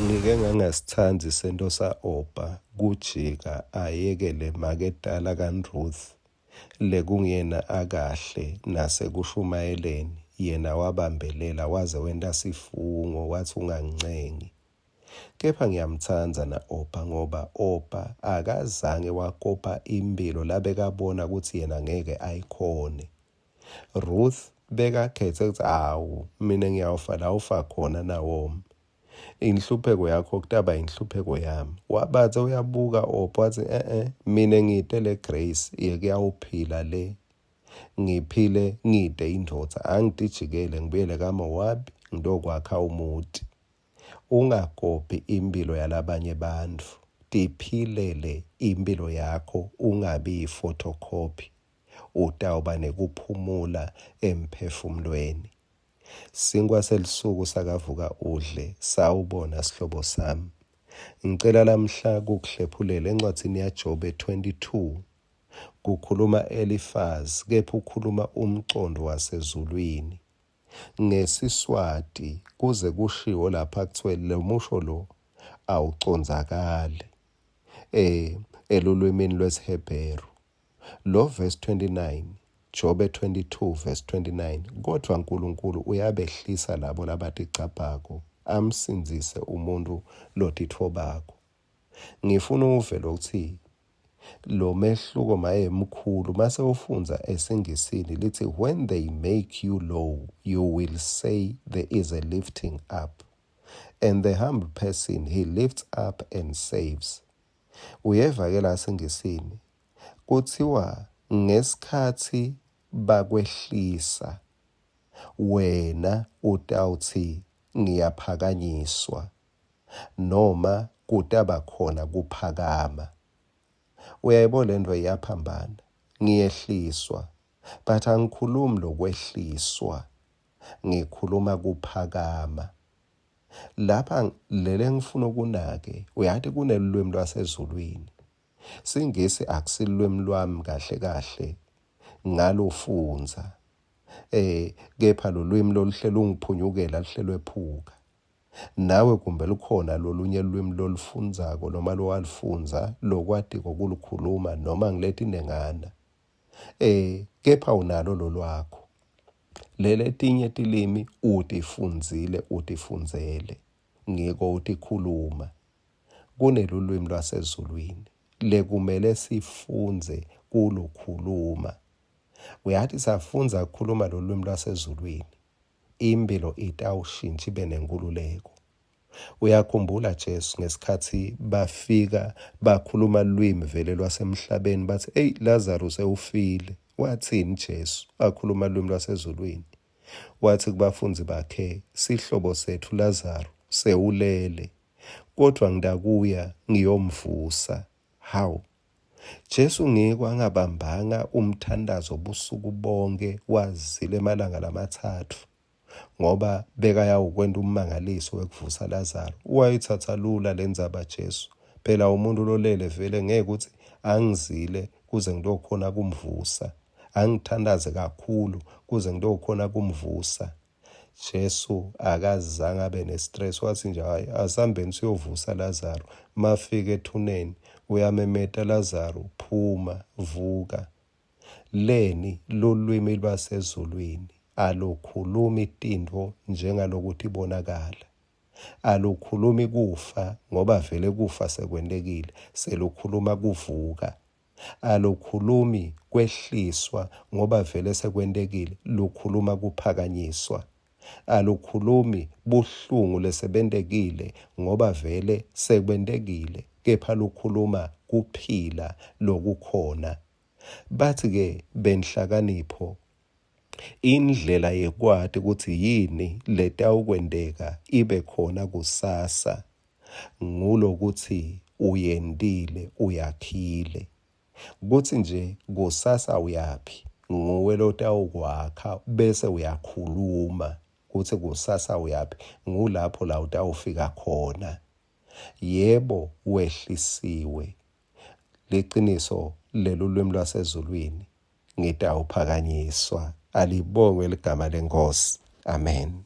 Ngike ngangasithandi sento sa-Opa kujika ayekele maketala kaRuth lekunguyena akahle nasekushumayeleni yena wabambelela waze wenta sifungo watsi ungangincengi. Kepha ngiyamtsandza na-Opa ngoba Opa akazange wakopa imphilo labekabona kutsi yena ngeke ayikhone. Ruth bekakhetse kutsi awu mina ngiyawufa la ufa khona Nawomi. Inhlupheko yakho kutaba inhlupheko yami. Wabatse uyabuka Opa watsi e-e mina ngite le grace yekuyawuphila le ngiphile ngite indvodza angitijikele ngibuyele kaMowabi ngitokwakha umuti. Ungakopi imphilo yalabanye bantfu, tiphilele imphilo yakho ungabi yi-photocopy utawuba nekuphumula emphefumulweni. Sinkwa selusuku sakavuka udle, sawubona sihlobo sami. Ngicela lamhla kukuhlephulela encwadzini yaJobe 22 kukhuluma Elifazi kepha ukhuluma umcondvo wasezulwini. NgesiSwati kuze kushiwo lapha kuthiwe lo musho lo awucondzakali eh elulwimini lwesiHebheru. Lo verse 29 Jobe 22 verse 29 kodvwa Nkulunkulu uyabehlisa labo labatigcabhako amsindzise umuntu lotitfobako. Ngifuna uve lokutsi lo mehluko maye mkhulu mase ufundza esingisini lithi when they make you low you will say there is a lifting up and the humble person he lifts up and saves. Uyeva ke la esingisini kuthiwa ngesikhathi bakwehlisa wena utawuthi ngiyaphakanyiswa noma kutaba khona kuphakama. Uyayibona lento iyaphambana. Ngiyehliswa but angikhulumi lokwehliswa ngikhuluma kuphakama. Lapha lele ngifuna ukunake uyati kunelulwimi lwasezulwini. Singisi akusilulwimi lwami kahle kahle ngalufundza. Eh kepha lolwimi loluhle lungiphunyukela luhle lwephuka. Nawe kumbe lukhona lolunye lulwimi lolufundzako noma lowalufundza lokwatiko kulukhuluma noma ngiletinengana. Eh kepha unalo lolwakho. Leletinye tilimi utifundzile utifundzele ngiko utikhuluma. Kunelulwimi lwasezulwini lekumele sifundze kulukhuluma. Uyati safundza kukhuluma lolwimi lwasezulwini, imphilo itawushintsha ibe nenkhululeko. Uyakhumbula Jesu ngesikhathi bafika bakhuluma lwimi vele lwasemhlabeni bathi eyi Lazarus sewufile. Wathini Jesu akhuluma lwimi lwasezulwini? Wathi kubafundi bakhe sihlobo sethu Lazaro sewulele kodwa ngitakuya ngiyomvusa. Hawu Jesu ngiko angabambanga umthandazo busuku bonke wazila emalanga lamathathu. Ngoba bekayawukwenta ummangaliso wekuvusa Lazaro. Wayitsatsa lula lendzaba Jesu. Phela umuntu lolele vele ngeke kutsi angizile kuze ngitokhona kumvusa. Angithandaze kakhulu kuze ngitokhona kumvusa. Jesu akazange abe nestress wathi nje hayi asambeni siyovusa Lazaro. Mafika ethuneni uyamemeta Lazaro phuma vuka. Leni lulwimi lwasezulwini alukhulumi tintfo njengaloku tibonakala. Alukhulumi kufa ngoba vele kufa sekwentekile, selukhuluma kuvuka. Alukhulumi kwehliswa ngoba vele sekwentekile, lukhuluma kuphakanyiswa. Alukhulumi buhlungu lesebentekile ngoba vele sekwentekile kepha lukhuluma kuphila lokukhona. Batsi-ke benhlakanipho indlela yekwati kutsi yini letawukwenteka ibe khona kusasa ngulokutsi uyentile uyakhile. Kutsi nje kusasa uyaphi nguwe lotawukwakha bese uyakhuluma kutsi kusasa uyaphi ngulapho la utawufika khona. Yebo wehlisiwe liciniso lelulwimi lwasezulwini ngitawuphakanyiswa alibongwe ligama leNkhosi. Amen.